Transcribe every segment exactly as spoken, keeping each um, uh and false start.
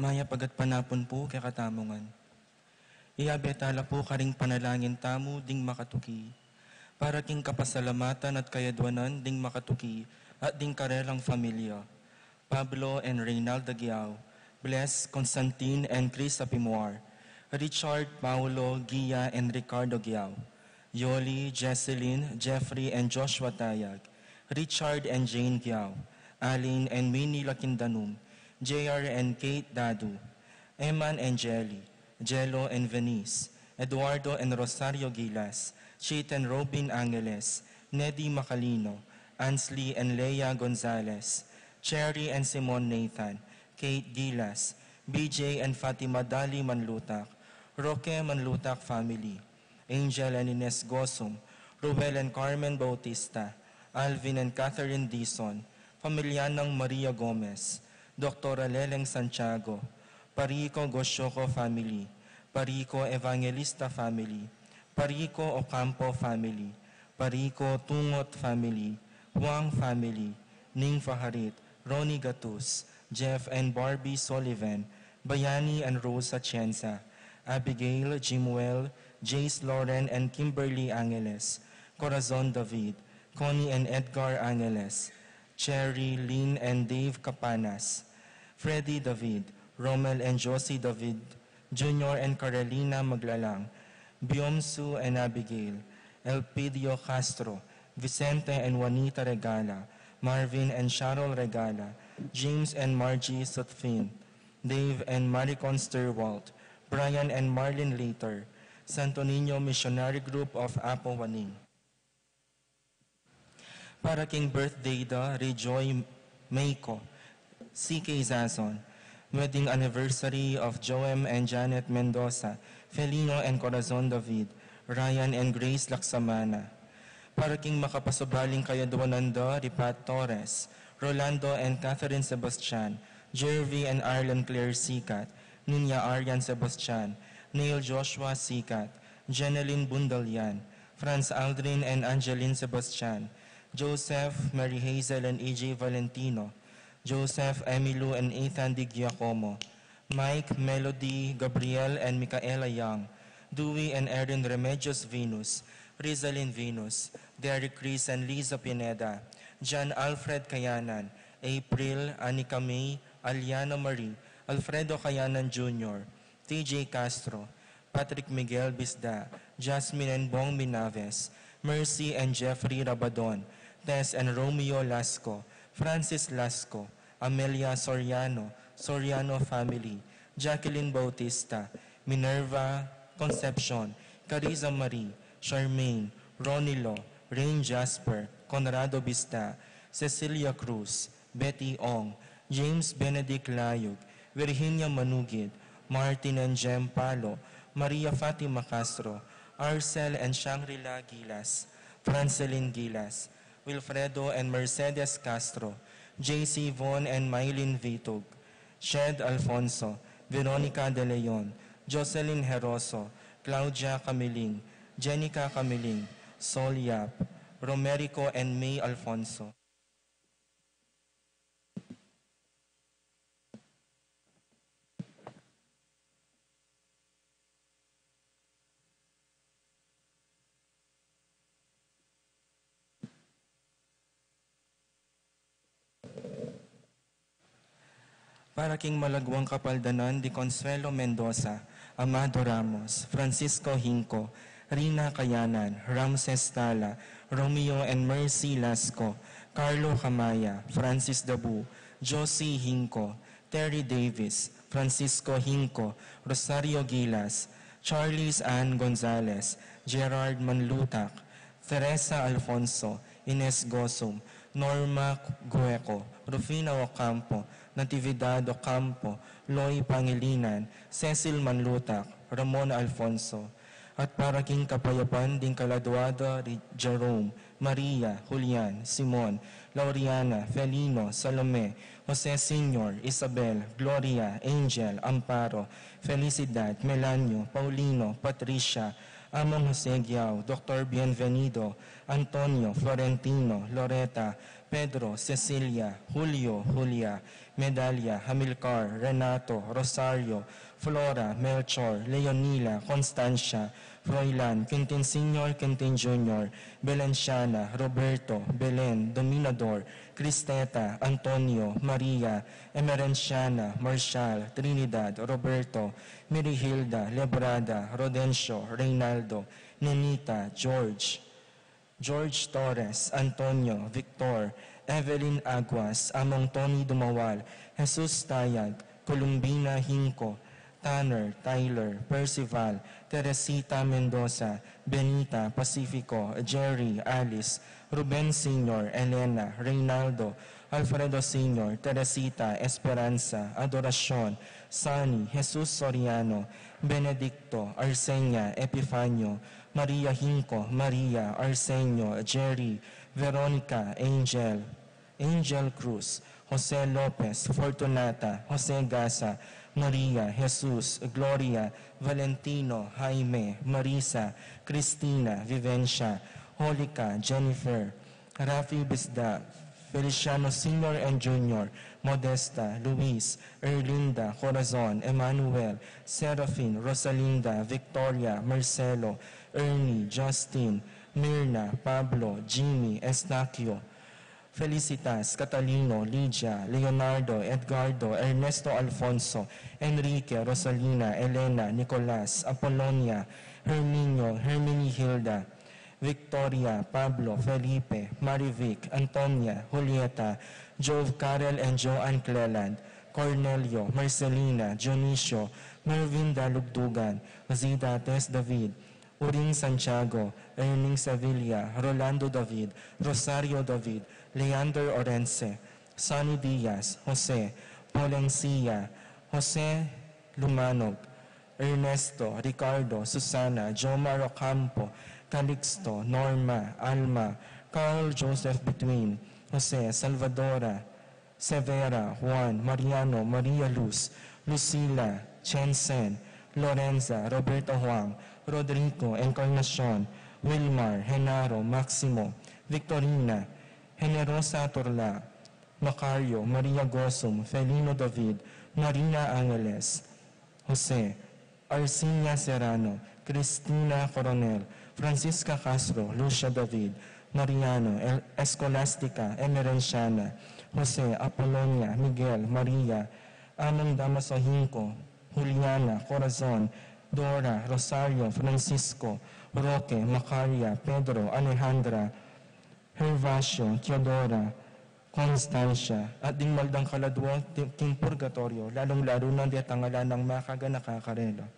Mayap a gatpanapun pu kekatamu ngan. Iyabe tala pu karing panalangin tamu ding makatuki, para king kapasalamatan at kayadwanan ding makatuki at ding karelang familia. Pablo and Reynalda Guiao, Bless, Constantine and Chris Apimwar, Richard, Paulo, Gia and Ricardo Guiao, Yoli, Jesselyn, Jeffrey and Joshua Tayag, Richard and Jane Guiao, Aline and Minnie Lakindanum, J R and Kate Dadu, Eman and Jelly, Jello and Venice, Eduardo and Rosario Gilas, Cheat and Robin Angeles, Neddy Macalino, Ansley and Leia Gonzalez, Cherry and Simon Nathan, Kate Gilas, B J and Fatima Dali Manlutak, Roque Manlutak family, Angel and Ines Gosum, Ruel and Carmen Bautista, Alvin and Catherine Dizon, pamilya nang Maria Gomez, Doktora Leleng Santiago, Parico Goshoco family, Parico Evangelista family, Parico Ocampo family, Parico Tungot family, Huang family, Ning Faharit, Ronnie Gatus, Jeff and Barbie Sullivan, Bayani and Rose Atienza, Abigail, Jimuel, Jace Lauren and Kimberly Angeles, Corazon David, Connie and Edgar Angeles, Cherry, Lynn and Dave Capanas, Freddy David, Romel and Josie David, Junior and Carolina Maglalang, Biomsu and Abigail, Elpidio Castro, Vicente and Juanita Regala, Marvin and Cheryl Regala, James and Margie Sutphin, Dave and Maricon Stewart, Brian and Marlene Later, Santo Niño Missionary Group of Apo Waning. Para king birthday da Rejoy Meiko, C K Zazon, wedding anniversary of Joem and Janet Mendoza, Felino and Corazon David, Ryan and Grace Laksamana. Para king makapasubaling kayadwanan da Ripat Torres, Rolando and Catherine Sebastian, Jervy and Arlen Claire Sikat, Ninya Arian Sebastian, Neil Joshua Sikat, Jeneline Bundalian, Franz Aldrin and Angeline Sebastian, Joseph, Mary Hazel and A J Valentino, Joseph, Emilu and Ethan Di Giacomo, Mike, Melody, Gabriel and Micaela Young, Dewey and Erin Remedios Venus, Rizalin Venus, Derek Chris and Liza Pineda, John Alfred Kayanan, April, Anika May, Aliana Marie, Alfredo Kayanan Junior, T J Castro, Patrick Miguel Bisda, Jasmine and Bong Minaves, Mercy and Jeffrey Rabadon, Tess and Romeo Lasco, Francis Lasco, Amelia Soriano, Soriano family, Jacqueline Bautista, Minerva Concepcion, Carissa Marie, Charmaine, Ronilo, Rain Jasper, Conrado Bisda, Cecilia Cruz, Betty Ong, James Benedict Layug, Virginia Manugid, Martin and Jem Palo, Maria Fatima Castro, Arcel and Shangri-La Gilas, Francelin Gilas, Wilfredo and Mercedes Castro, J C Von and Mylene Vitug, Shed Alfonso, Veronica De Leon, Jocelyn Heroso, Claudia Camiling, Jenica Camiling, Sol Yap, Romerico and May Alfonso. Para king malagwang kapaldanan di Consuelo Mendoza, Amado Ramos, Francisco Hinco, Rina Kayanan, Ramses Tala, Romeo and Mercy Lasco, Carlo Camaya, Francis Dabu, Josie Hinco, Terry Davis, Francisco Hinco, Rosario Gilas, Charles Ann Gonzales, Gerard Manlutak, Teresa Alfonso, Ines Gosum, Norma Gueco, Rufina Ocampo, Natividad Ocampo, Loy Pangilinan, Cecil Manlutak, Ramon Alfonso, at para king kapayapan ding kaladwa da ri Jerome, Maria, Julian, Simon, Lauriana, Felino, Salome, Jose Senior, Isabel, Gloria, Angel, Amparo, Felicidad, Melanio, Paulino, Patricia, Among Jose Guiao, Doktor Bienvenido, Antonio, Florentino, Loreta, Pedro, Cecilia, Julio, Julia, Medalia, Hamilcar, Renato, Rosario, Flora, Melchor, Leonila, Constancia, Froilan, Quintin Senior, Quintin Junior, Belenciana, Roberto, Belen, Dominador, Cristeta, Antonio, Maria, Emerenciana, Marshall, Trinidad, Roberto, Mirihilda, Lebrada, Rodencio, Reynaldo, Nenita, George, George Torres, Antonio, Victor, Evelyn Aguas, Among Tony Dumawal, Jesus Tayag, Columbina Hinco, Tanner, Tyler, Percival, Teresita Mendoza, Benita, Pacifico, Jerry, Alice, Ruben Senior, Elena, Reynaldo, Alfredo Senior, Teresita, Esperanza, Adoracion, Sunny, Jesus Soriano, Benedicto, Arsenia, Epifanio, Maria Hinco, Maria, Arsenio, Jerry, Veronica, Angel, Angel Cruz, Jose Lopez, Fortunata, Jose Gasa, Maria, Jesus, Gloria, Valentino, Jaime, Marisa, Cristina, Vivencia, Holica, Jennifer, Rafi Bisda, Feliciano Senior and Junior, Modesta, Luis, Erlinda, Corazon, Emmanuel, Serafin, Rosalinda, Victoria, Marcelo, Ernie, Justin, Mirna, Pablo, Jimmy, Estaquio, Felicitas, Catalino, Lydia, Leonardo, Edgardo, Ernesto, Alfonso, Enrique, Rosalina, Elena, Nicolas, Apolonia, Herminio, Herminihilda, Victoria, Pablo, Felipe, Marivic, Antonia, Julieta, Jove, Karel and Joanne Cleland, Cornelio, Marcelina, Dionisio, Mervin Dalugdugan, Zida, Tess David, Uring Santiago, Erning Sevilla, Rolando David, Rosario David, Leander Orense, Sonny Diaz, Jose, Polencia, Jose Lumanog, Ernesto, Ricardo, Susana, Jomar Ocampo, Calixto, Norma, Alma, Carl Joseph Between, Jose, Salvadora, Severa, Juan, Mariano, Maria Luz, Lucila, Jensen, Lorenza, Roberto Juan, Rodrigo, Encarnacion, Wilmar, Genaro, Maximo, Victorina, Generosa Turla, Macario, Maria Gosum, Felino David, Marina Angeles, Jose, Arsinia Serrano, Cristina Coronel, Francisca Castro, Lucia David, Mariano, El-, Escolastica, Emerenciana, Jose, Apolonia, Miguel, Maria, Among Damaso Hinco, Juliana, Corazon, Dora, Rosario, Francisco, Roque, Macaria, Pedro, Alejandra, Gervasio, Teodora, Constancia, at ding maldang kaladwa ti-, king purgatorio, lalung-lalu na detang alang makaganaka karela.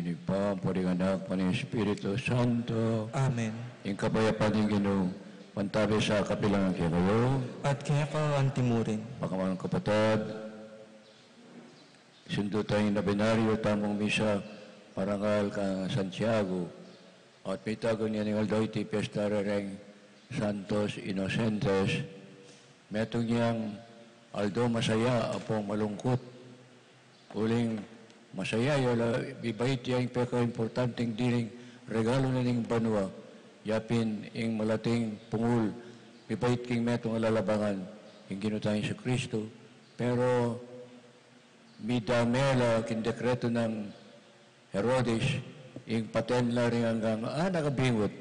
Ning Ibpa, ampo ning Anak, ampo ning Espiritu Santo. Amen. Ing kapayapan ning Ginu mantabe sa kapilan kekayu. At keka antimurin. Makamanung kapatad, sindu taya ing nobenaryo tamung misa parangal kang Santiago. At mitagun ya ning aldo iti piesta reng Santos Inocentes. Metung yang aldo masaya ampong malungkut. Uling masaya ya la mibait ya ing pekaimportanteng diring regalu na ning banua, yapin ing malating pungul mibait king metung a lalabangan, ing Ginu tang Jesucristo. Pero midame la king dekretu nang Herodes ing paten la ring anggang anak a bingut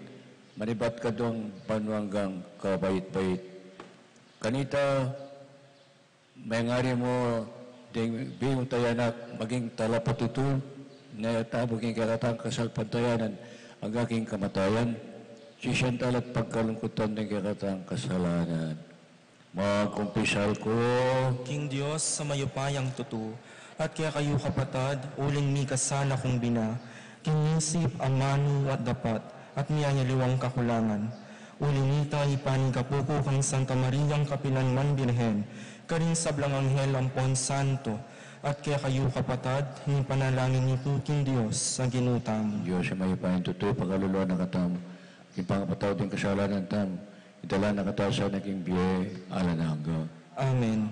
manibat kaduang banuang anggang kabait-bait. Kanita, mengari mu ding bingut a anak maging talapatutul na tabu king kekatang kasalpantayanan angga king kamatayan, sisian tala at pagkalungkutan ding kekatang kasalanan. Magkumpisal ku king Dios a mayupayang tutu, at kekayu kapatad, uling mikasala kung bina, king isip, amanu, at dapat, at miyayaliwang kakulangan. Uli nita, ipanyawad ku kang Santa Mariang kapilan man Birhen, karing sablang anghel ampon santo, at kekayu kapatad, ipanalangin yu ku king Dios a Ginu tamu. Dios a mayupayang tutu, pakaluluan na katamu, king pangapatawad king kasalanan tamu, idala na katamu sa king bie alang angga. Amen.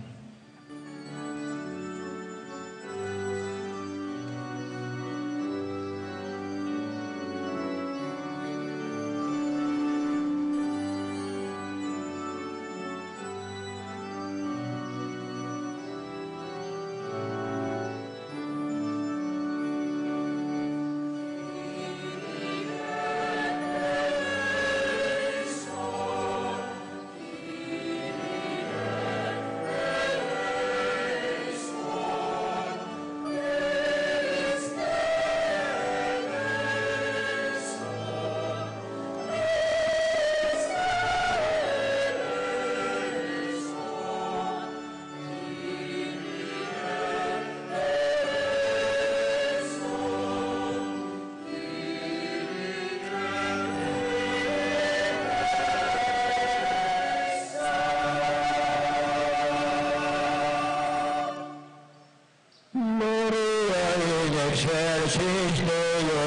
Gloria in excelsis Deo.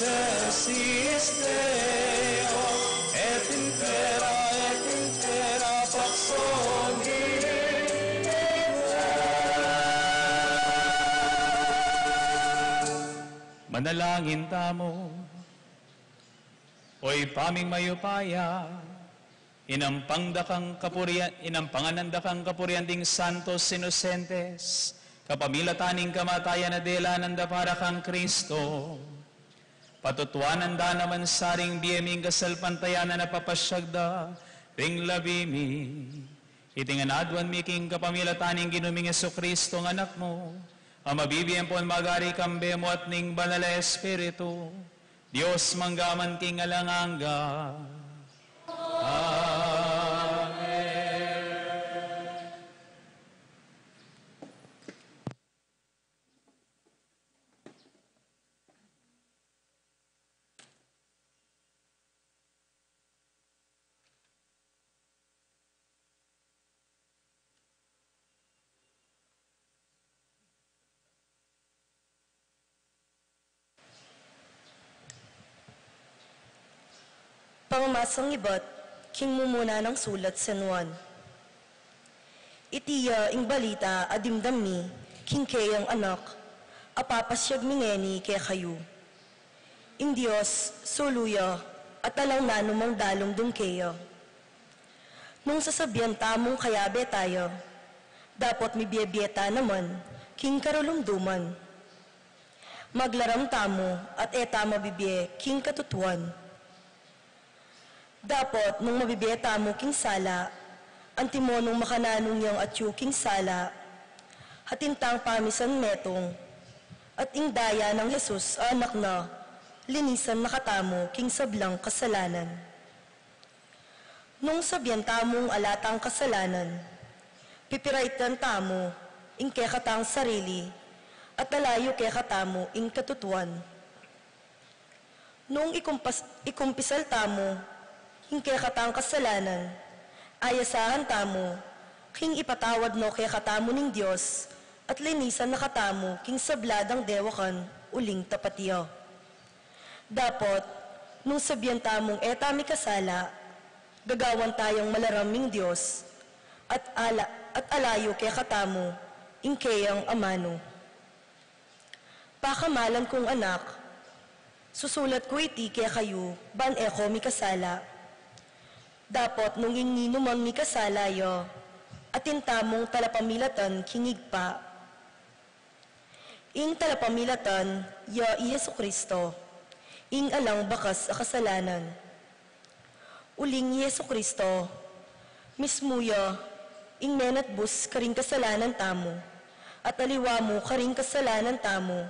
Existe, et impera, et impera pax omnia. Manalangin tamu. O Ibpa ming mayupaya, inampang da kang kapurian, inampangan da kang kapurian ding santos inosentes, kapamilatan ning kamatayan a delanan da para kang Kristo. Patutuanan da naman sa ring bie ming kasalpantayanan a papasyag da ring labi mi. Iti ngan aduan mi king kapamilatan ning Ginu ming Jesucristo, nga Anak mu, a mabibie ampon magari kambe mu at ning Banal a Espiritu, Dios mangga man king alang angga. Amen. Pamamasang ibat king mumuna nang sulat San Juan. Iti ya ing balita a dimdam mi king keyang Anak, a papasyag mi ngeni kekayu. Ing Dios sulu ya at alang nanumang dalumdum keya. Nung sasabian tamung kayabe taya, dapot mibie-bie ta naman king karulumduman. Maglaram tamu at e ta mabibie king katutuan. Dapot nung mabibie tamu king sala, antimo nung makananu yang atyu king sala, atin tang pamisan metung, at ing daya nang Jesus a Anak na, linisan na katamu king sablang kasalanan. Nung sabian tamung ala tang kasalanan, pipiraitan tamu ing kekatang sarili, at alayu kekatamu ing katutuan. Nung ikumpas-, ikumpisal tamu ing kekatang kasalanan, ayasahan tamu king ipatawad no kekatamu ning Dios, at linisan na katamu king sabla dang dewakan uling tapat ya. Dapot, nung sabian tamung e ta mikasala, gagawan tayang malaram ing Dios, at ala-, at alayu kekatamu ing keyang amanu. Pakamalan kung anak, susulat ku iti kekayu ban e ko mikasala. Dapot nung ing ninumang mikasala ya, atin tamung talapamilatan king Ibpa. Ing talapamilatan ya i Jesucristo, ing alang bakas a kasalanan. Uling i Jesucristo mismu ya ing menatbus karing kasalanan tamu, at aliwa mu karing kasalanan tamu,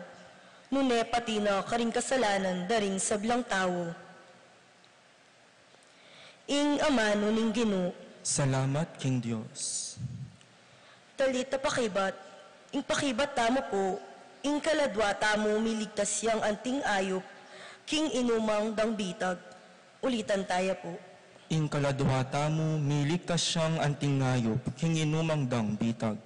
nune pati na karing kasalanan da ring sablang tau. Ing amanu ning Ginu. Salamat king Dios. Talit a pakibat, ing pakibat tamu pu, ing kaladwa tamu miligtas yang anting ayup king inumang dang bitag. Ulitan taya pu. Ing kaladwa tamu miligtas yang anting ayup king inumang dang bitag.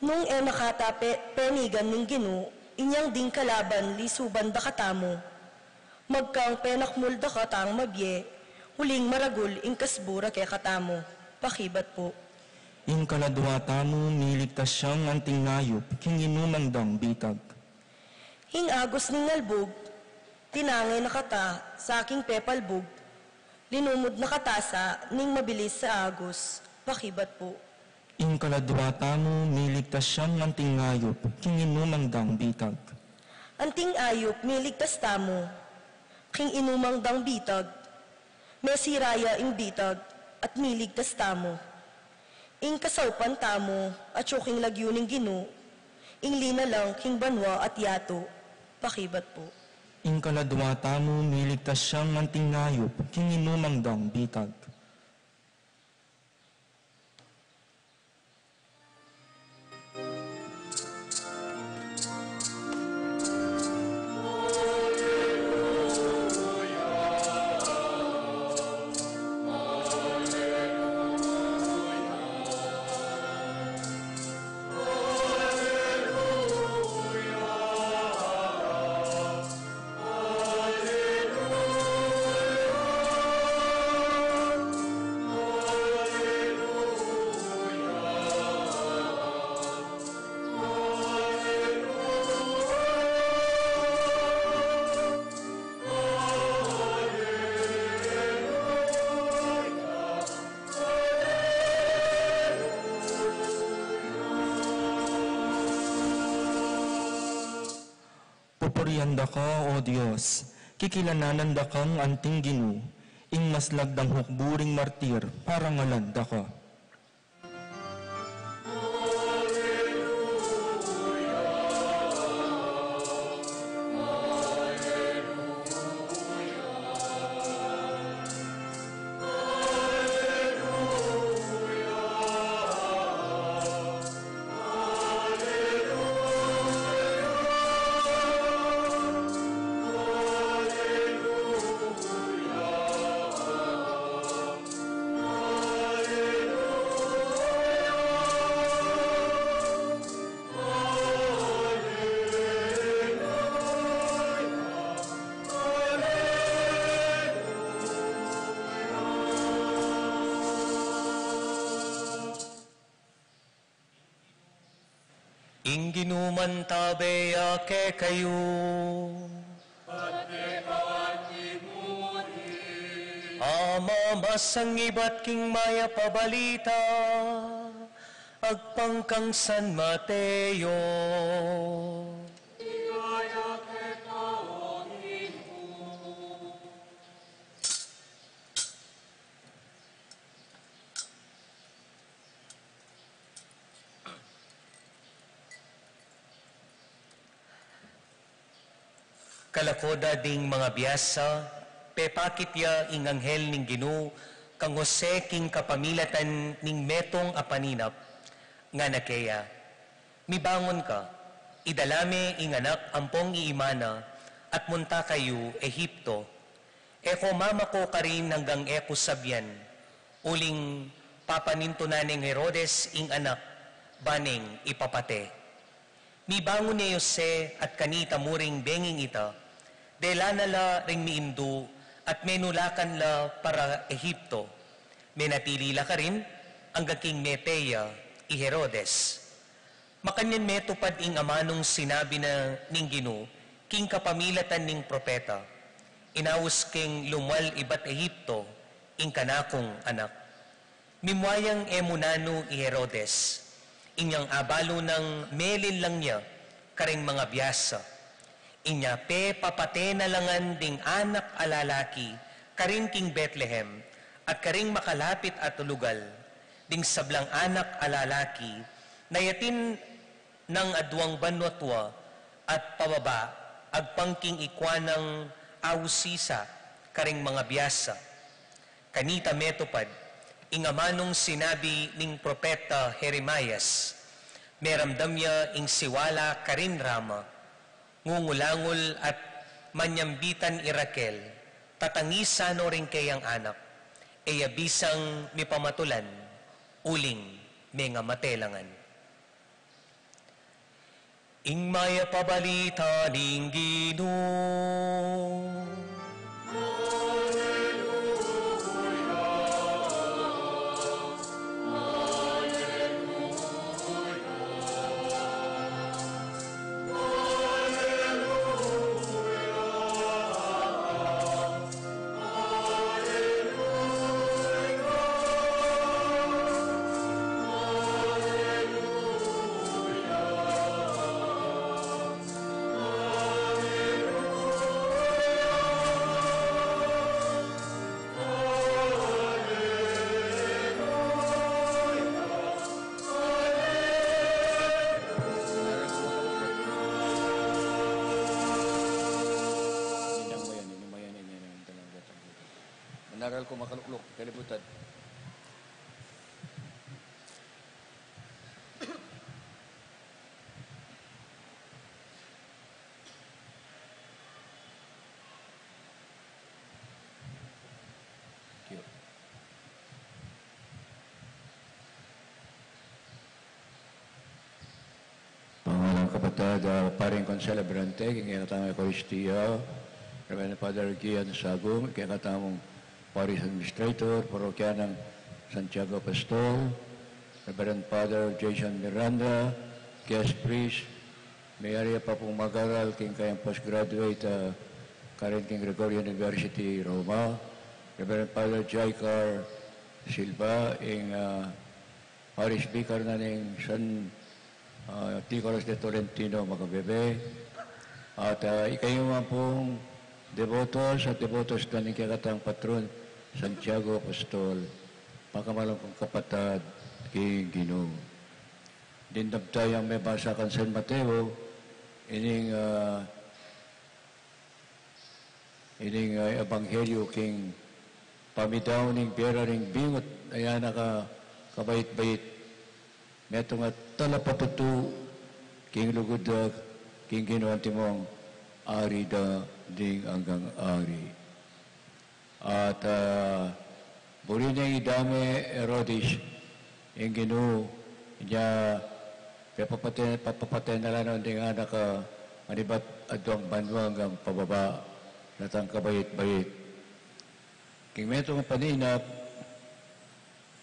Nung e na kata pe-, penigan ning Ginu inyang ding kalaban lisuban da katamu, magkang penakmul da katang mabie, uling maragul ing kasbu ra kekatamu. Pakibat pu. Ing kaladwa tamu miligtas yang anting ayup king inumang dang bitag. Ing agus ning albug, tinange na kata sa king pepalbug, linumud na kata sa ning mabilis a agus. Pakibat pu. Ing kaladwa tamu miligtas yang anting ayup king inumang dang bitag. Anting ayup miligtas tamu king inumang dang bitag. Mesira ya ing bitag at miligtas tamu. Ing kasaupan tamu atyu king lagyu ning Ginu, ing linalang king banua at yatu. Pakibat pu. Ing kaladwa tamu miligtas yang anting ayup king inumang dang bitag. Purian da ka, O Dios, kikilalanan da kang anting Ginu, ing maslag dang hukbu ring martir, parangalan da ka. Ing Ginu mantabe ya kekayu. Pati pati mu rin. Ama, masangibat king mayap a balita agpang kang San Mateo. Ligaya keka, O Ginu. Kalakuda ding mangabiasa, pepakit ya ing anghel ning Ginu kang Jose king kapamilatan ning metung a paninap, ngana keya, "Mibangun ka, idala me ing anak ampong iima na, at munta kayu Egipto. E ko mamako karin anggang e ku sabian, uling papanintunan neng Herodes ing anak, ba neng ipapate." Mibangun i Jose at kanita mu ring benging ita, dela na la ring miindu at menulakan la para Egipto. Menatili la karin anggang king mete ya i Herodes. Makanyan metupad ing amanung sinabi na ning Ginu king kapamilatan ning propeta, "Inaus keng lumwal ibat Egipto ing kanakung anak." Mimwayang e mu nanu i Herodes, inyang abalu nang melinlang ya karing mangabiasa. Inya pepapate na la ngan ding anak a lalaki karin king Betlehem at karing makalapit a lugal, ding sablang anak a lalaki na yatin nang aduang banua tua at pababa agpang king ikua nang ausisa karing mangabiasa. Kanita metupad ing amanung sinabi ning propeta Jeremias, "Meramdam ya ing siwala karin Rama, ngungulangul at manyambitan i Raquel, tatangisan no ring keyang anak, e ya bisang mipamatulan, uling mengamate la ngan." Ing mayap a balita ning Ginu. Manaral ku makalukluk, kalibutan. Thank you. Pangalang kapatad, ah, Paring Konselebrante king kekatamung Eukaristia, Reverend Father Gian Sagum, king kekatamung Parish Administrator, Parokya nang Santiago Apostol, Reverend Father Jason Miranda, guest priest, Mary Papung Magaral, king kayang postgraduate, ah, karin king Gregorian University, Roma, Reverend Father Jaicar Silva, ing, ah, Parish Vicar na ning San, ah, Nicolas de Tolentino, Macabebe. At, ah, ikayu man pung debotos at debotos da ning kekatang patron, Santiago Apostol, makamalan kung kapatad king Ginu. Dindam tayang mebasa kang San Mateo, ining, ah, ining, ah, ebanghelyo king pamidaun ning bie ra ring bingut a anak a kabait-bait. Metung a talapatutu king lugud da king Ginu, antimong Ari da ding anggang ari. At, ah, buri neng idame Herodes ing Ginu, inya pepapate-, papapate na la naman ding anak a manibat aduang banua anggang pababa, datang kabait-bait. King metung a paninap,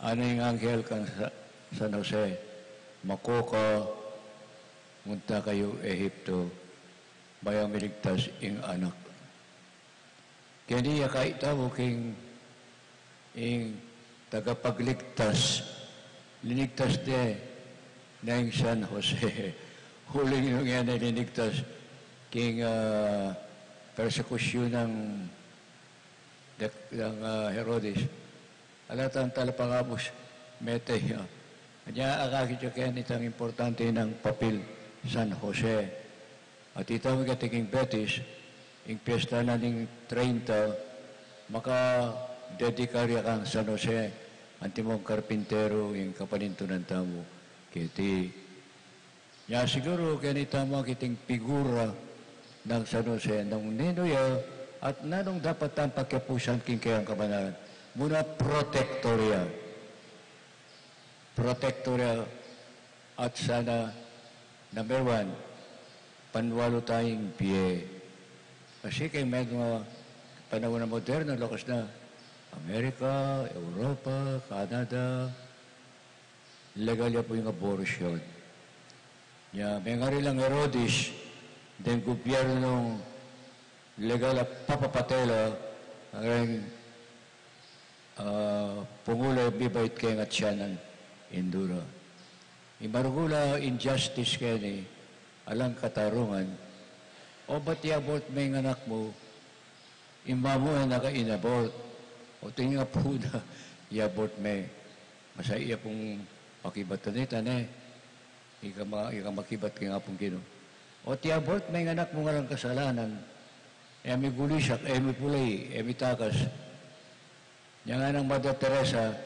ngana ing anghel kang Sa-, San Jose, "Mako ka, munta kayu Ehipto, bayu miligtas ing anak." Keni ya kaitamu king ing tagapagligtas, linigtas de na ing San Jose. Uling nung e ne linigtas king, ah, persekusyun nang dek-, nang, ah, Herodes. Ala tang talapangabus, mete ya. Anya, akakit yu keni itang importante nang papil San Jose. At itamu keti king Betis, ing piesta na ning treinta, makadedikar ya kang San Jose, antimong karpintero, ing kapanintunan tamu keti. Nya siguru keni tamu akiting figura nang San Jose, nung ninu ya, at nanung dapat tang pakiapusan king kayang kabanalan. Muna, protector ya. Protector ya, at sana, number one, panwalu tayang bie. Kasi keng metung a panaun a moderno, lokas na, Amerika, Europa, Canada, legal ya pu ing abortion. Nya, mengari lang Herodes, deng gubyernung legal a papapate la reng, ah, pungulu a mibait keng atiu nang indu ra. Ing maragul a injustice keni, alang katarungan, obat i-abort me ing anak mu, ing mamu e na ka in-abort, obat ing apu na i-abort me, masa iya pung pakibatan ita ne, ika ma-, ika makibat king Apung Ginu. Obat i-abort me ing anak mu, alang kasalanan, e mi gulisak, e mi pulai, e mi takas. Nya ngana nang Mother Teresa,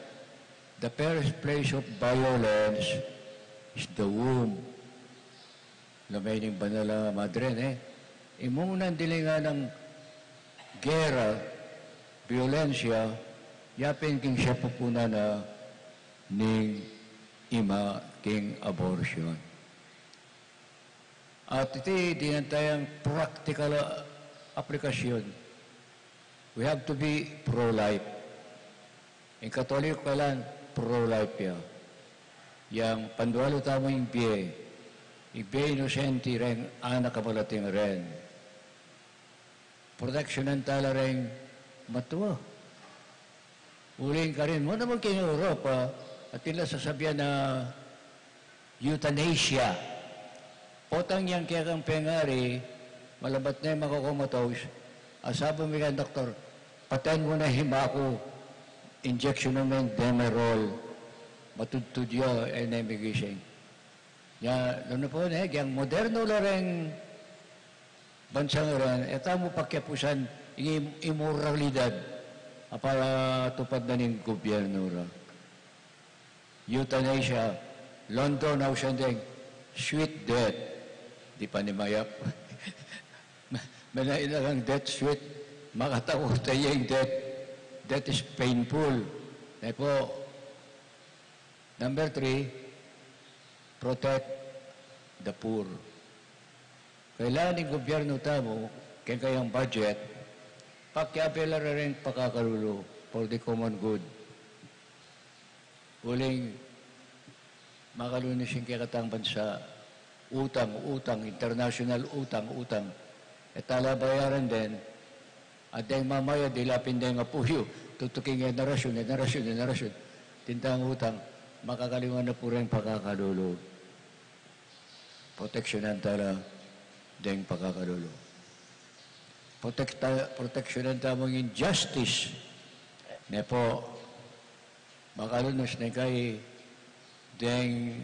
"The first place of violence is the womb." Lome ning banal a madre, ne? Ing mumunan dili ngana nang gera, biolensya, yapin king sapupunan na ning ima king abortion. At iti, dinan tayang practical a aplikasyon. We have to be pro-life. Ing Katoliko kailan pro-life ya. Yang panwalu tamu ing bie, ing bie inosente reng anak a malating ren. Proteksyonan tala reng matua. Uling karin mu naman king Europa, atin la sasabian na euthanasia. Potang yang kekang pengari, malabat ne makakomataus, asabi me king doktor, "Patayan mu ne ing ima ku, injection mu ing Demerol, matudtud ya, e ne migising." Nya, nung pu ne, yang moderno la reng bansa ngaran, e tamu pakiapusan ing imoralidad a patupad na ning gubyernu ra. Euthanasia, London, ausan deng sweet death. Di pa ni mayap. Mena ina kang death sweet, makatakut ya ing death. Death is painful. Ne pu, number three, protect the poor. Kailangan ing gubyernu tamu, keng kayang budget, pakiabe la reng pakakalulu for the common good. Uling makalunis ing kekatang bansa, utang, utang, international utang, utang. E tala bayaran den, at deng mamayad, ilapin deng apu yu, tutuking generasyun, generasyun, generasyun. Tintang utang, makakalinguan na pu reng pakakalulu. Proteksyonan tala. deng pakakalulu. Protekta-, proteksyonan tamu ing injustice. Ne pu, makalunus ne kay deng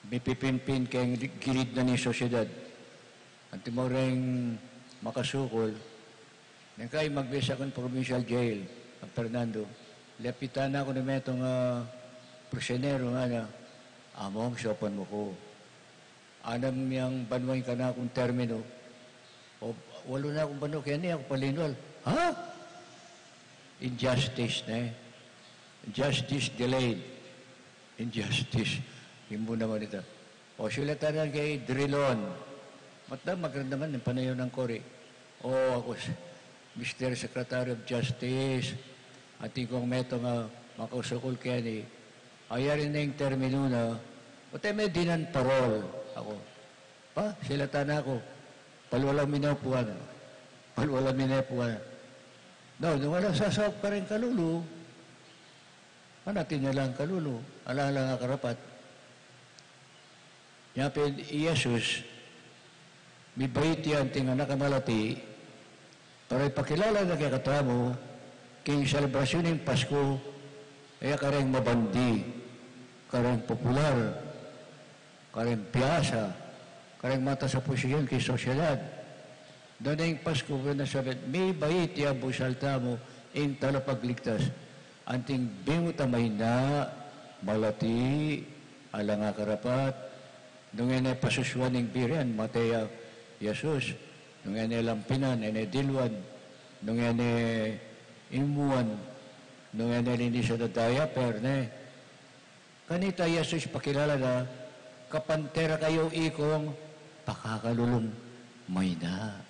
mipipinpin keng gilid na ning sosyedad. Antimo reng makasukul, neng kay magbie sa kung provincial jail, San Fernando. Lapitan na ku ning metung a prisoneru, ngana, "Among, saupan mu ku. Anam yang banua ing kanakung terminu. O, walu na kung banua keni, aku pa linwal." Ha? Injustice, ne? Justice delayed. Injustice. Imbu naman ita. O, sulatan na kay Drilon. Matda, maganda man ing panaun nang kori. O, aku, Mister Secretary of Justice, atin kung metung a makasukul keni, ayari na ing terminu na, o, te me dinan parol. Aku, pa, sulatan na ku. Palwala mi na upuan. Palwala mi na upuan. No, nung alang sasaup kareng kalulu, atin na lang kalulu, alang, alang akarapat. Nya pin i Jesus, mibait ya anting anak a malati, para ipakilala na kekatamu, king selebrasyun ning Pasku, e ya kareng mabandi, kareng popular, kareng biyasa, kareng matas a posisyon king sosyedad. Nune ing Pasku, pinasabi, mibait ya busal tamu, ing Talapagligtas. Anting bingut a mayna, malati, alang akarapat. Nung e ne pasusuan ing biri, mate ya Jesus. Nung e ne lampinan, e ne diluan. Nung e ne imuan, nung e ne linisan a diaper ne. Kanita i Jesus pakilala na, kapantera kayu ikong pakakalulung mayna.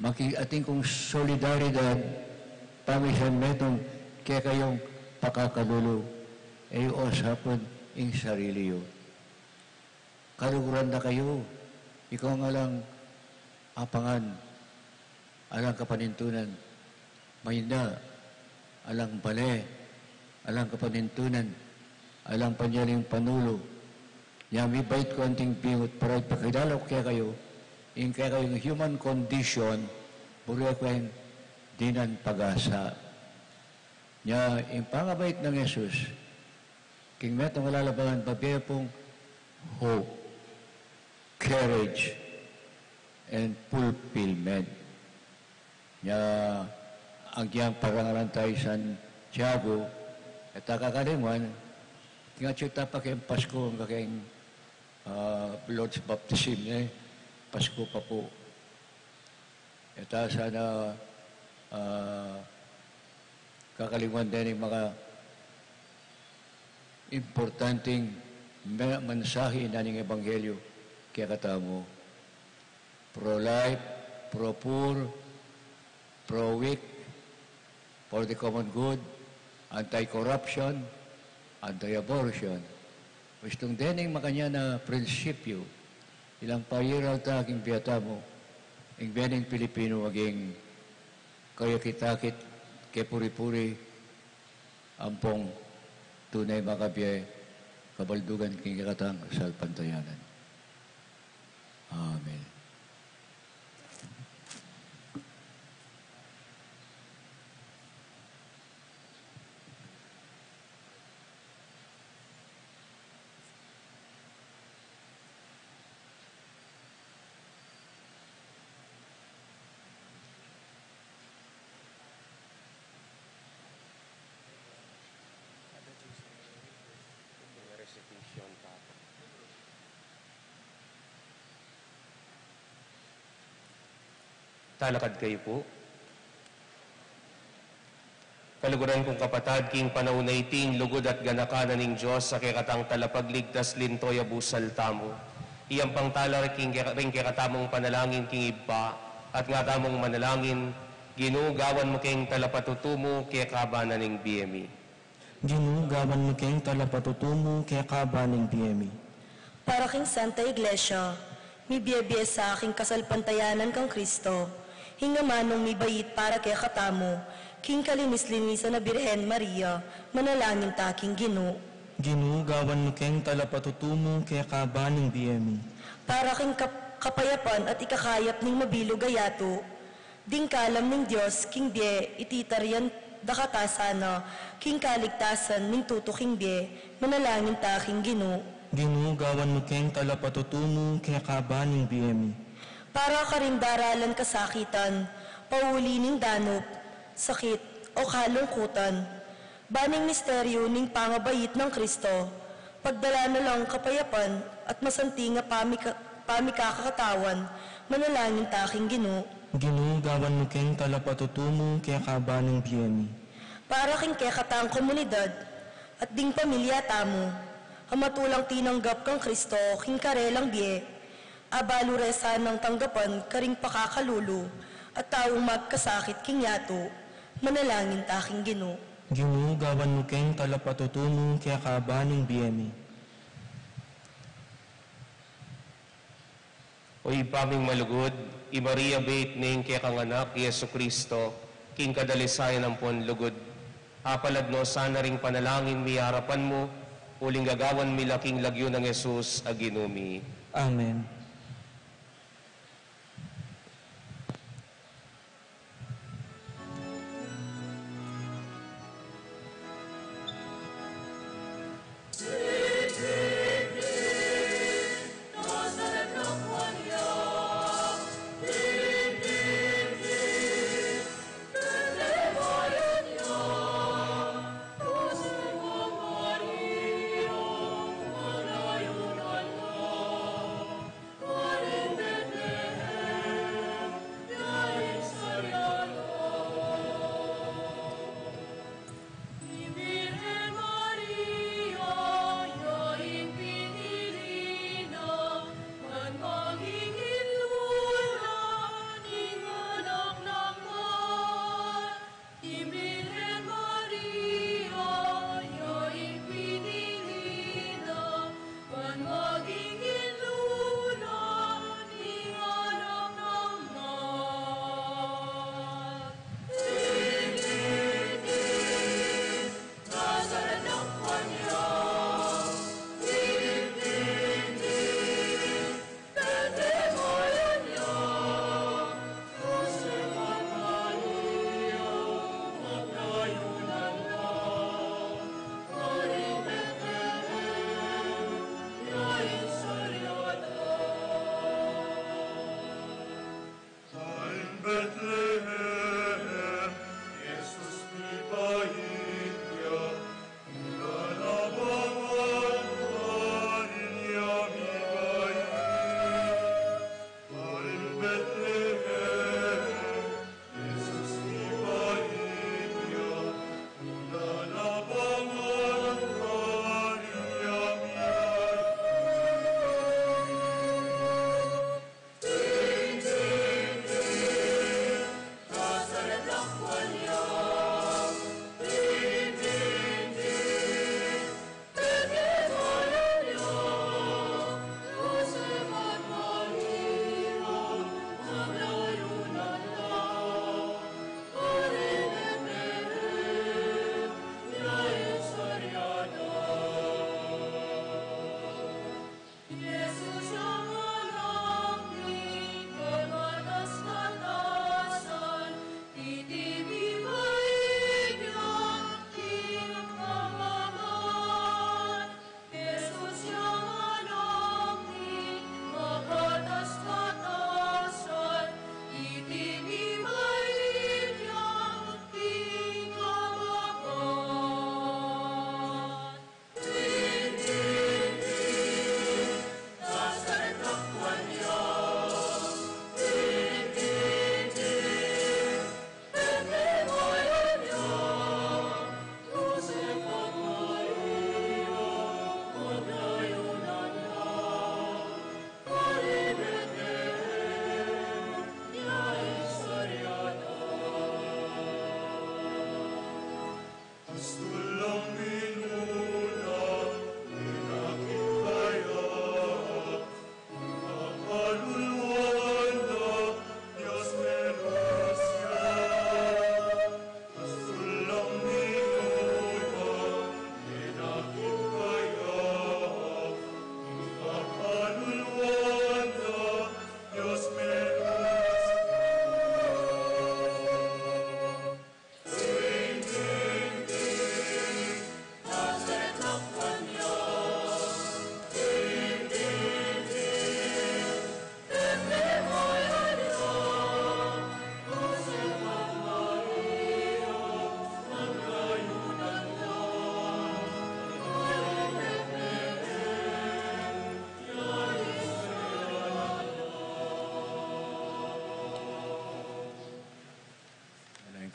Maki-, atin kung solidaridad, pamisan metung kekayung pakakalulu, e yu osapan ing sarili yu. Kaluguran da kayu, ikong alang apangan, alang kapanintunan, mayna, alang bale, alang kapanintunan, alang panyaling panulu. Nya mibait ku anting bingut para ipakilala ku kekayu, ing kekayung human condition, buri ya keng dinan pag-asa. Nya ing pangabait nang Jesus, king metung a lalabangan, babie pung hope, courage, and fulfillment. Nya, agyang parangalan tayu i Santiago, e ta kakalingwan, king atsu ta pa keng Pasku, angga keng, ah, Lord's Baptism, e, Pasku pa pu. E ta sana, ah, kakalingwan dening maka importanting me-, mensahe na ning ebanghelyu kekatamu. Pro-life, pro-poor, pro-weak, for the common good, anti-corruption, anti-abortion. Istung dening makanyan a prinsipyu, ilang pairal ta king bie tamu, ing bie ning Pilipinu maging kayakit-akit, kepuri-puri, ampong tune a makabie kabaldugan king kekatang kasalpantayanan. Amen. Talakad kayu pu. Kaluguran kung kapatad, king panaun a iti, ing lugud at ganakan na ning Dios a kekatang Talapagligtas linto ya busal tamu, iyampang tala ring keka-, ring kekatamung panalangin king Ibpa, at nga tamung manalangin, Ginu, gawan mu keng talapatutumu keka ba na ning bie mi. Ginu, gawan mu keng talapatutumu keka ba ning bie mi. Para king Santa Iglesia, mibie-bie sa king kasalpantayanan kang Kristo, ing amanung mibait para kekatamu, king kalinis-linisan a Birhen Maria, manalangin ta king Ginu. Ginu, gawan mu keng talapatutumu keka ba ning bie mi. para king kap-, kapayapan at ikakayap ning mabilug a yatu. Ding kalam ning Dios king bie, ititarian da kata sana king kaligtasan ning tutuking bie. Manalangin ta king Ginu. Ginu, gawan mu keng talapatutumu keka ba ning bie mi. Para karing daralan kasakitan, pauli ning danup, sakit, o kalungkutan, ba ning misteryu ning pangabait nang Kristo, pagdala na lang kapayapan at masanting a pamika-, pamikakakatawan. Manalangin ta king Ginu. Ginu, gawan mu keng talapatutumu keka ba ning bie mi. Para king kekatang komunidad at ding pamilya tamu, a matulang tinanggap kang Kristo king karelang bie, abalu re sanang tanggapan karing pakakalulu at taung magkasakit king yatu. Manalangin ta king Ginu. Ginu, gawan mu keng talapatutumu keka ba ning bie mi. O Ibpa ming malugud, i Maria beit ning kekang Anak, i Jesu Kristo, king kadalisayan ampon lugud. Apalad no sana ring panalangin mi arapan mu, uling gagawan mi la king lagyu nang Jesus a Ginu mi. Amen. I Birhen Maria, ya ing pinili na, ban maging inlulu na ning anak nang Manuel. Tinggin, Nazaret nang Juan ya, tinggin,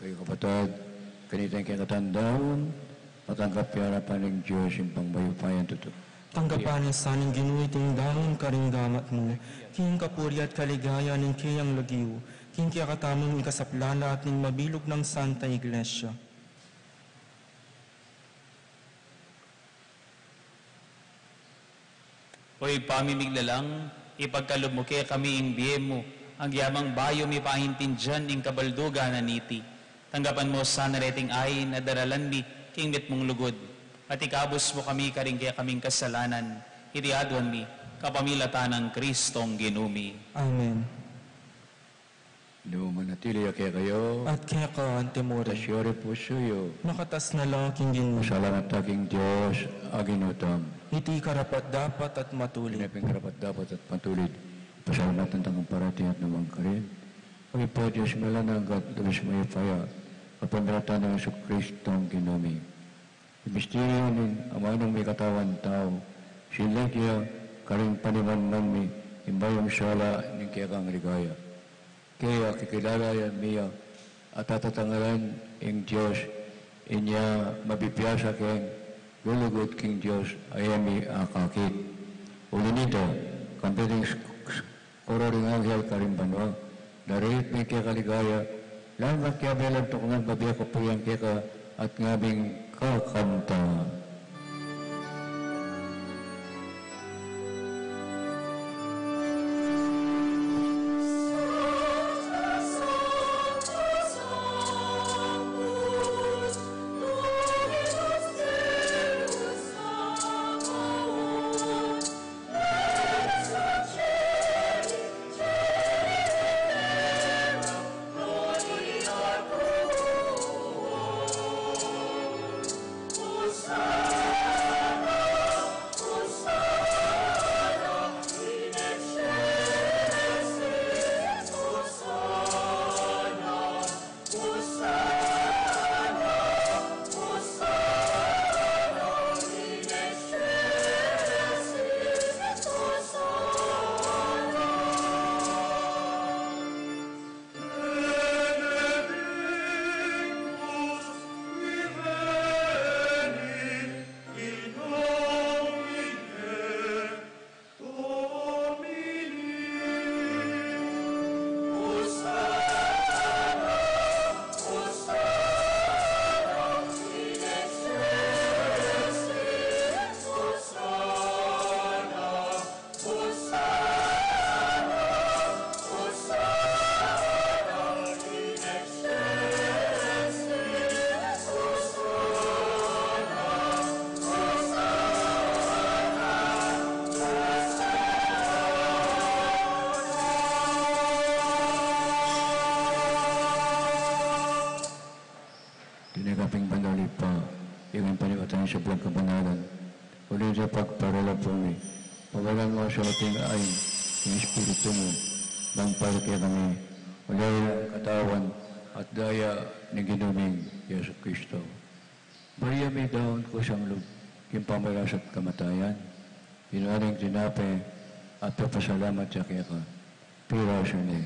Kapatad, kanita ing kekatamung daun, matanggap ya na pa ning Dios ing pangmayupayang tutu. Tanggapan na sa ning Ginu iting daun karing gamat mu, king kapurian at kaligayan ning keyang lagyu, king kekatamung ikasaplala at ning mabilug nang Santa Iglesia. O Ibpa mi miglalang, ipagkalub mu kekami ing bie mu, agyang bayu mi paintindian ing kabaldugan na niti. Tanggapan mu sana reting ain a daralan mi king mitmung lugud, at ikabus mu kami karing kekaming kasalanan, iti aduan mi kapamilatan nang Kristong Ginu mi. Amen. Ing Ginu manatili ya kekayu. At keka mu rin. Itaas yu ring pusu yu. Makatas na la king Ginu. Pasalamat ta king Dios a Ginu tamu. Iti karapat-dapat at matulid. Iti pin karapat-dapat at matulid. Pasalamatan tang parati at nukarin. O Ibpa, Dios mi alang angga, Dios mayupaya, kapamilatan nang Jesucristo a Ginu mi. Ing misteryu ning amanung mikatawan tau, sinlad ya karing panimanman mi ing mayung sala ning kekang ligaya. Kaya kikilalanan mi ya at tatatangalan ing Dios, inya mabibiasa keng lulugud king Dios a e mi akakit. Uli nita, kambe ding s-, s-, koro ring anghel karing banua, darayit mi ing keka ligaya, langgang kiabe lang tuknang babie kapurian keka at ngabing kakanta. Tinanggap ing banal Ibpa, ing panyawad ning sablang kabanalan, uling sa pagparalapung mi, pabanalan mu sa ating ain, ing Espiritu mu, bang para kekami, uling katawan at daya ning Ginu ming Jesucristo. Bari ya mi daun kusang lub king pamagkasakit at kamatayan, kinuan ne ing tinape at pepasalamat ya keka, pirasu ne,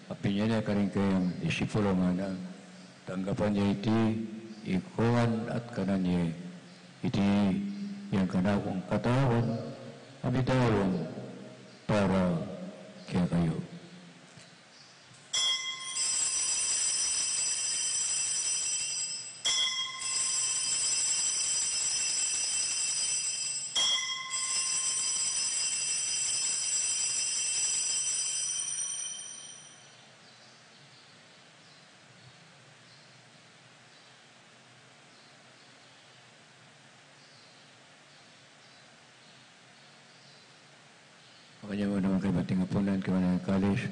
at binie ne karing kayang disipulo, ngana, tanggapan ye iti ikayu ngan at kanan ye, iti ing kanakung katawan a midaun para kekayu. Makanyan mu naman kaybat ing apunan, kinuan ne ing kalis,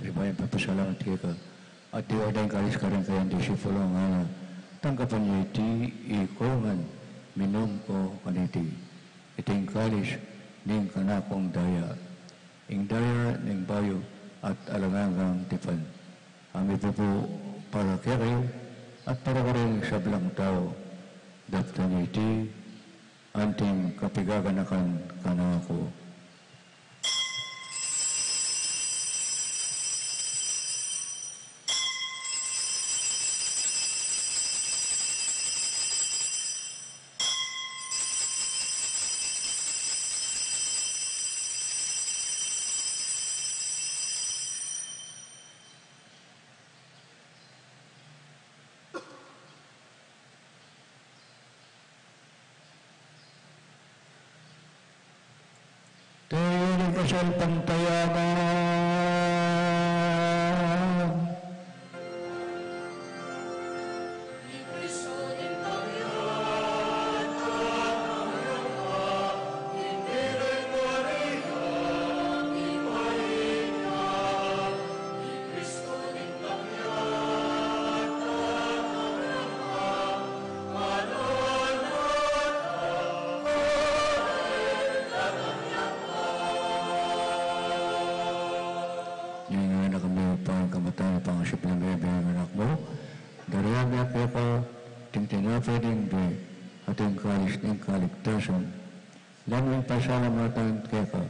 pasibayu yang pepasalamat keka, at tinupad ne ing kalis karing kayang disipulo, ngana, tanggapan ye iti ikayu ngan, minum ko kaniti, iti ing kalis ning kanakung daya, ing daya ning bayu at alang anggang tipan, a mipupu para kekayu at para karing sablang tau. Daptan ye iti anting kapaganakan kanaku. Salpantaya na. Ing anak mi, pangkamatan, pangasip na mi, ing anak mu. Darayan mi keka ding tinape ding bie, at ing kalis ning kaligtasan. Lagyu ming pasalamatan keka,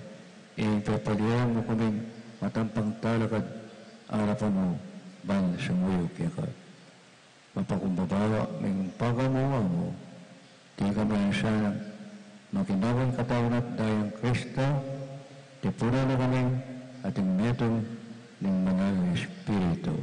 ing pepaliwan mu kaming matampang talakad arapan mu, ban sumuyu keka. Mapakumbaba ming pagamuan mu, ding kami sana makinabang katawan at dayang Kristo, tipunan na kami at ing metung ning Banal a Espiritu.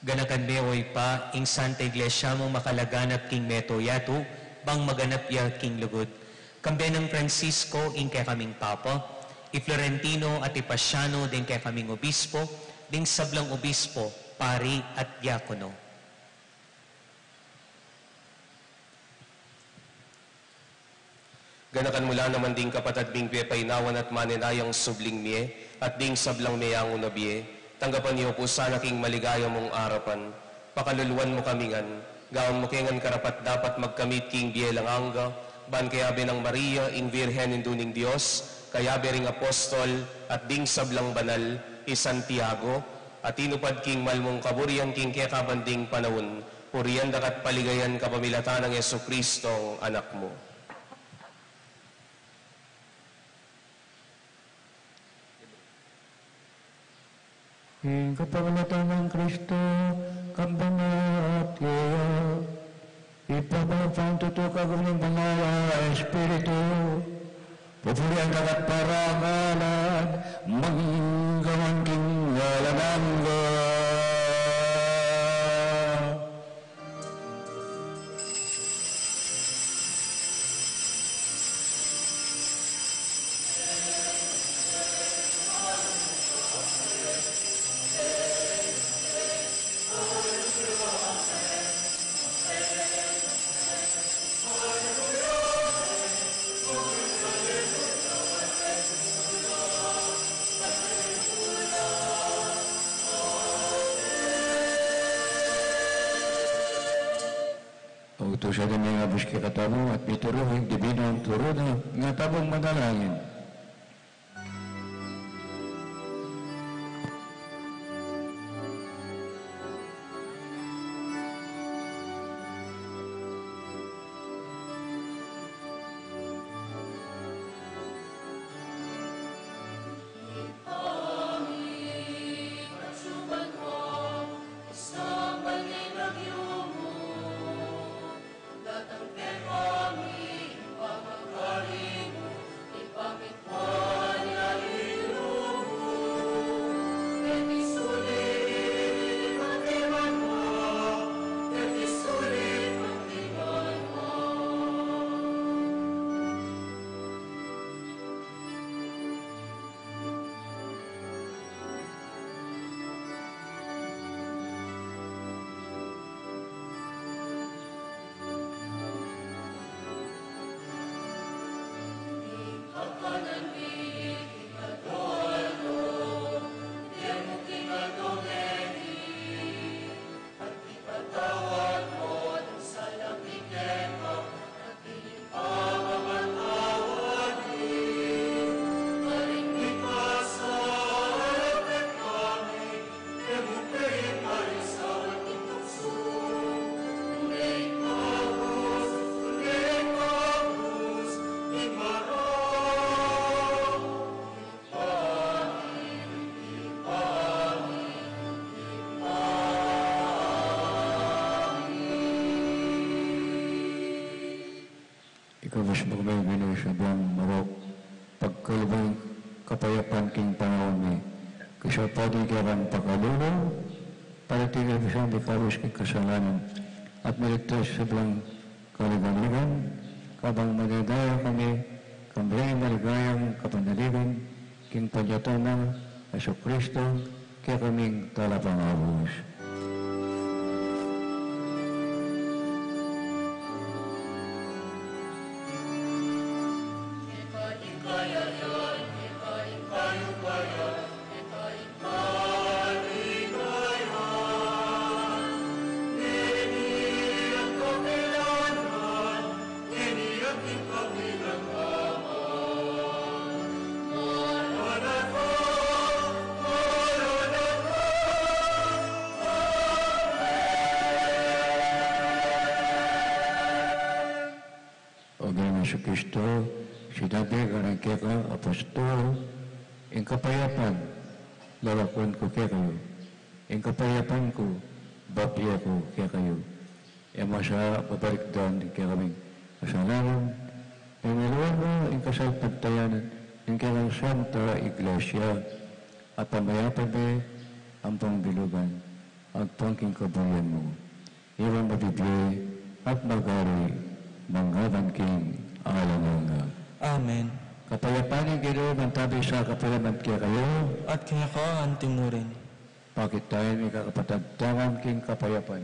Ganakan me, o Ibpa, ing Santa Iglesia mung makalaganap king mabilug a yatu, bang maganap ya king lugud. Kambe nang Francisco, ing kekaming Papa, i Florentino at i Pasiano, ding kekaming obispo, ding sablang obispo, pari at diakono. Ganakan mu la naman ding kapatad ming pepainawan at manenayang subling mie, at ding sablang meyangu na bie, tanggapan yu pu sana king maligaya mung arapan. Pakaluluan mu kami ngan, gawan mu ke ngan karapat-dapat magkamit king bie alang angga, ban kayabe nang Maria, ing Virgen Indu ning Dios, kayabe ring apostol, at ding sablang banal, i Santiago, a tinupad king mal mung kaburian king kekabang ding panaun, purian da ka at paligayan kapamilatan nang Jesucristo, Anak mu. Ing kapamilatan nang Kristo, kambe na at keya, Ibpa, Ibpa ming tutu, kayabe ning Banal a Espiritu, pupurian da ka at parangalan, mangga man king alang angga. Utusan da mi ing abus kekatamu at mituru king dibinung turu na, ing atamung manalangin. Mismu kami, Ginu, sablang marok, pagkalub ing kapayapan king panaun mi. Kaysa pati kekang pakalulu, para tingnan mi sa mikarus king kasalanan, at miligtas sablang kaligaligan, kabang madadaya kami, kambe maligayang kapanaligan, king panyatang nang Jesucristo, kekaming talapangabus. O Ginu Jesucristo, sinabi mu karing kekang apostol, ing kapayapan lawakan ku kekayu, ing kapayapan ku babie ku kekayu. E mu sa babalikdan ing kekaming kasalanan, nune lawan mu ing kasalpantayanan ning kekang Santa Iglesia, at pamayapan me ampong bilugan, agpang king kaburian mu. Ika ing mabibie at magari mangga man king alang angga. Amen. Kapayapan ning Ginu mantabi sa kapalaman kekayu. At keka antimurin. Pakit tamu ing kakapatantaman king kapayapan.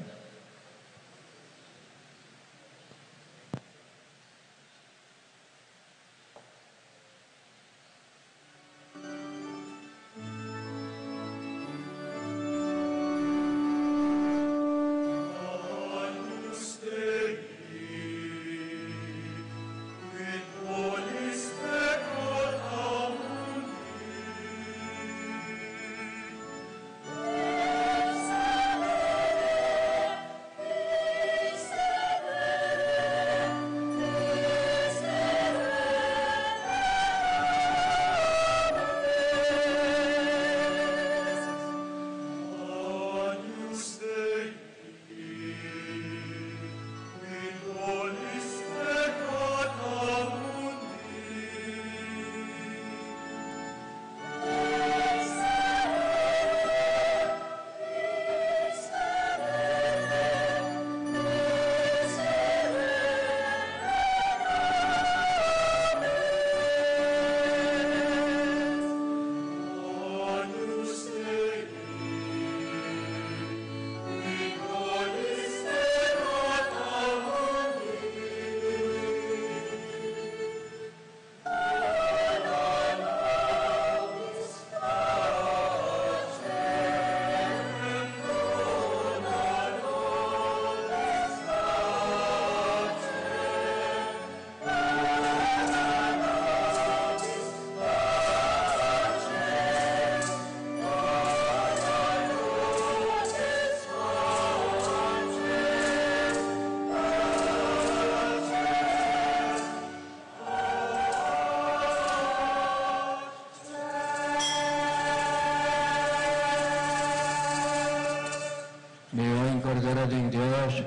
Mayap ing Kordero ning Dios,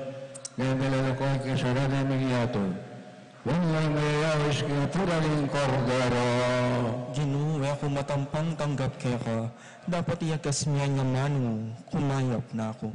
mayap ing milalako king kasalanan ning yatu. Mayap ing mayayaus king apuran ning Kordero. Ginu, e ku matampang tanggap keka, dapot iyakas mu ing amanu, kumayap na ku.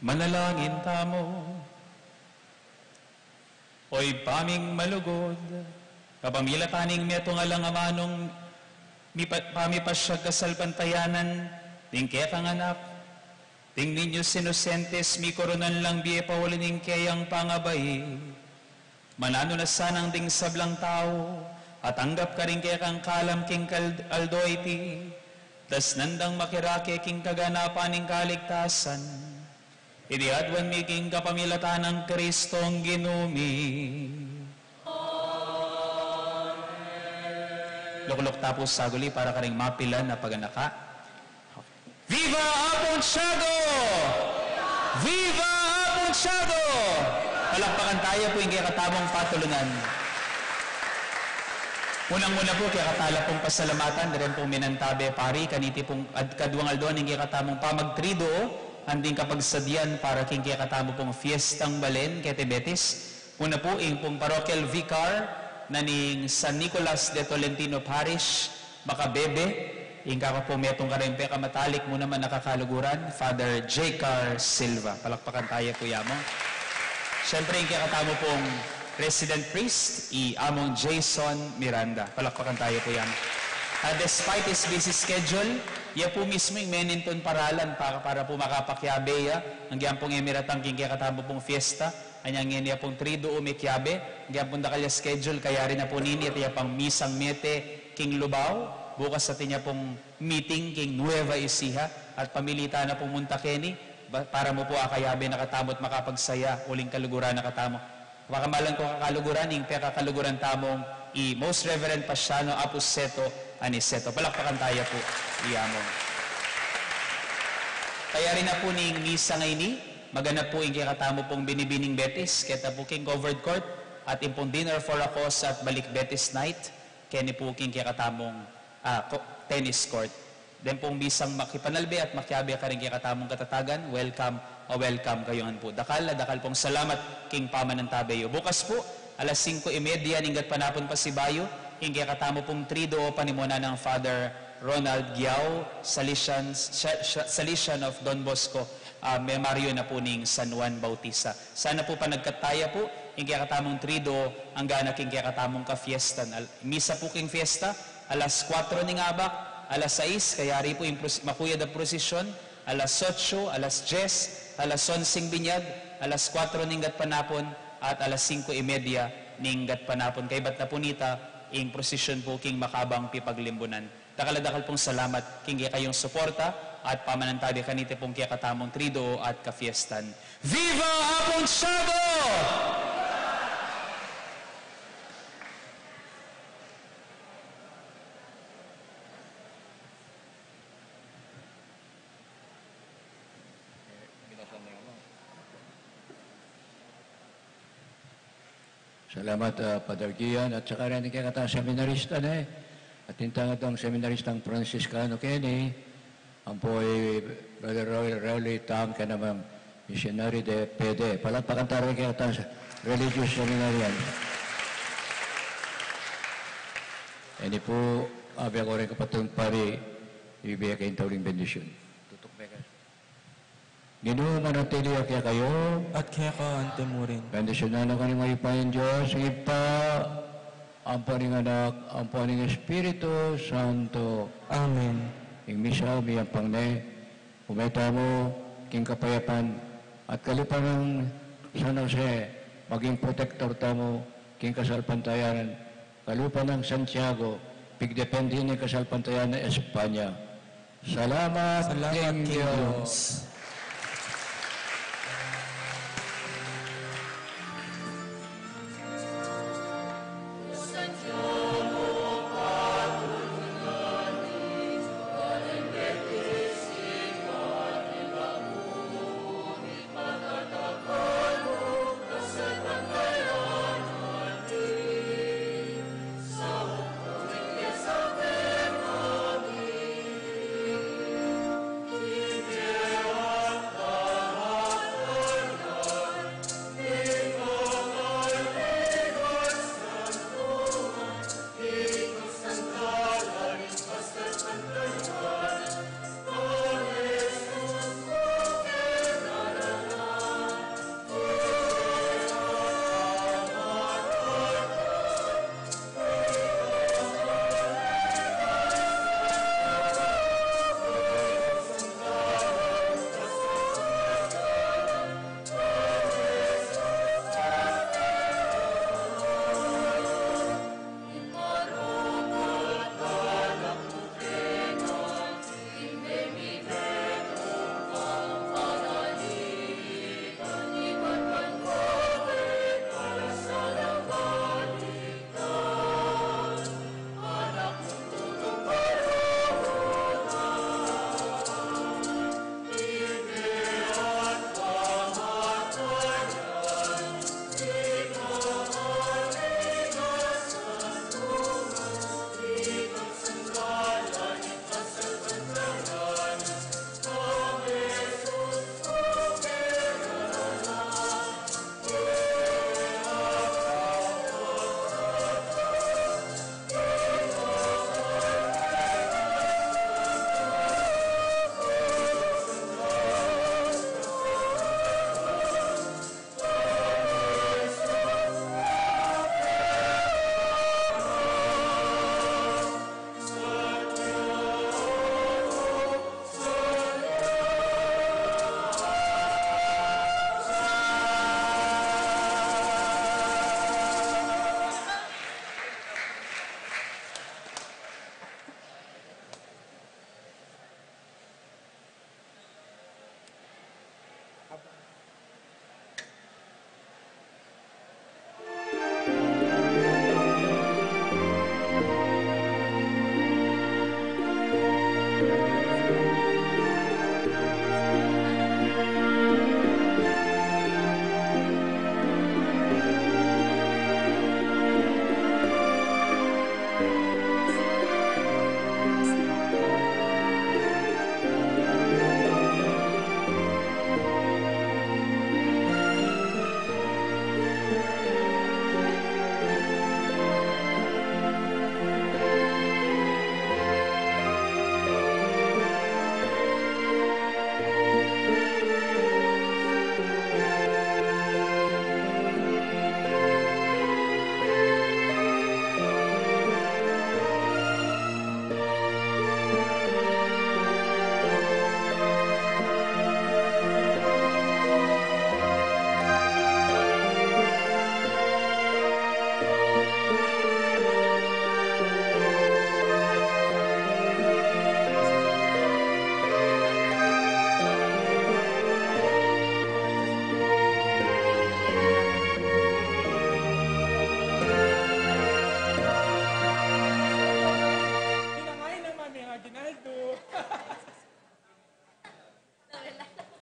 Manalangin tamu. O Ibpa ming malugud, kapamilatan ning metung alang amanung mipa-, pamipasyag kasalpantayanan ning kekang anak, ding Niños Inosentes, mikoronan lang bie pauli ning keyang pangabai. Mananu na sanang ding sablang tau, atanggap karing kekang kalam king kal-, aldo iti, dasnan dang makirake king kaganapan ning kaligtasan. Iti aduan mi king kapamilatan nang Kristong Ginu mi. Lukluk ta pu saguli para karing mapilan a paganaka. Viva Apung Tiago! Viva Apung Tiago! Palakpakan taya pu ing kekatamung patulunan. Munang-muna pu, kekatala pung pasalamatan, daren pung minantabe pari, kaniti pung ad-, kaduang aldo ning kekatamung pamagtriduo, anting kapagsadian para king kekatamu pung fiestang balen, keti Betis. Muna pu, ing pung parochial vicar na ning San Nicolas de Tolentino Parish, makabebe, ing kaka pu metung karing pekamatalik mu naman a kakaluguran, Father J. Car Silva. Palakpakan taya pu ya mu. Siyempre, ing kekatamu pung resident priest, i Among Jason Miranda. Palakpakan taya pu ya mu. At despite his busy schedule, ya pu mismu ing menintun paralan pa-, para pu makapakiabe ya, agyang pung e miratang king kekatamu pung fiesta, anyang ngeni ya pung triduo mekiabe, agyang pung dakal ya schedule, kayari na pu nini, atin ya pang misang mete king Lubao, bukas atin ya pung meeting king Nueva Ecija, at pamilita na pung munta keni, ba-, para mu pu akayabe na katamu at makapagsaya uling kaluguran na katamu. Pakamalan ku kakaluguran, ing pekakaluguran tamung i Most Reverend Pasiano Apuseto Aniceto. Palakpakan taya pu i Among. Kayari na pu ning misa ngeni, maganap pu ing kekatamu pung Binibining Betis, keta pu king covered court, at ing pung dinner for a cause at Balik Betis Night, keni pu king kekatamung, ah, ko-, tennis court. Den pung bisang makipanalbe at makiabe karing kekatamung katatagan, welcome, a welcome kayu ngan pu. Dakal a dakal pung salamat king pamanantabe yu. Bukas pu, alas singko y media ning gatpanapun pasibayu, ing kekatamu pung Triduo, panimuna nang Father Ronald Giao, Salesian, Sa-, Sa-, Salesian of Don Bosco, ah, Memario na pu ning San Juan Bautista. Sana pu panagkat taya pu, ing kekatamung Triduo, angga na king kekatamung kafiestan. Al-, misa pu king fiesta, alas kuatro ning abak, alas sais, kayari pu ing pros-, makuyad a prosesyon, alas otso, alas dyes, alas onseng binyag, alas kuatro ning gatpanapun, at alas singko y media ning gatpanapun. Kaybat na pu nita, ing prosesyon pu king makabang pipaglimbunan. Dakal a dakal pung salamat king kekayung suporta at pamanantabe kaniti pung kekatamung Triduo at kafiestan. Viva Apung Tiago! Salamat, ah, Father Gian, at saka rin kekatang seminarista ne, at ing tangatang seminaristang Franciscano keni, ampo i Brother Roy Rowley Tang, kanamang missionary de pede. Palakpakan ta rin kekatang religious seminarian. Ini pu, abe ku rin kapatun pari, ibie keng tauling bendisyun. Tutuk me ka. Ginu, manatili ya kekayu. At keka anti mu rin. Bendisyunan na kayu ning mayupayang Dios, Ibpa, ampo ning Anak, ampo ning Espiritu Santo. Amen. Ing misa miyampang ne, ume tamu king kapayapan, at kalupa nang San Jose, maging protektor tamu king kasalpantayanan, kalupa nang Santiago, pigdepende ning kasalpantayanan Espanya. Salamat, salamat king Dios.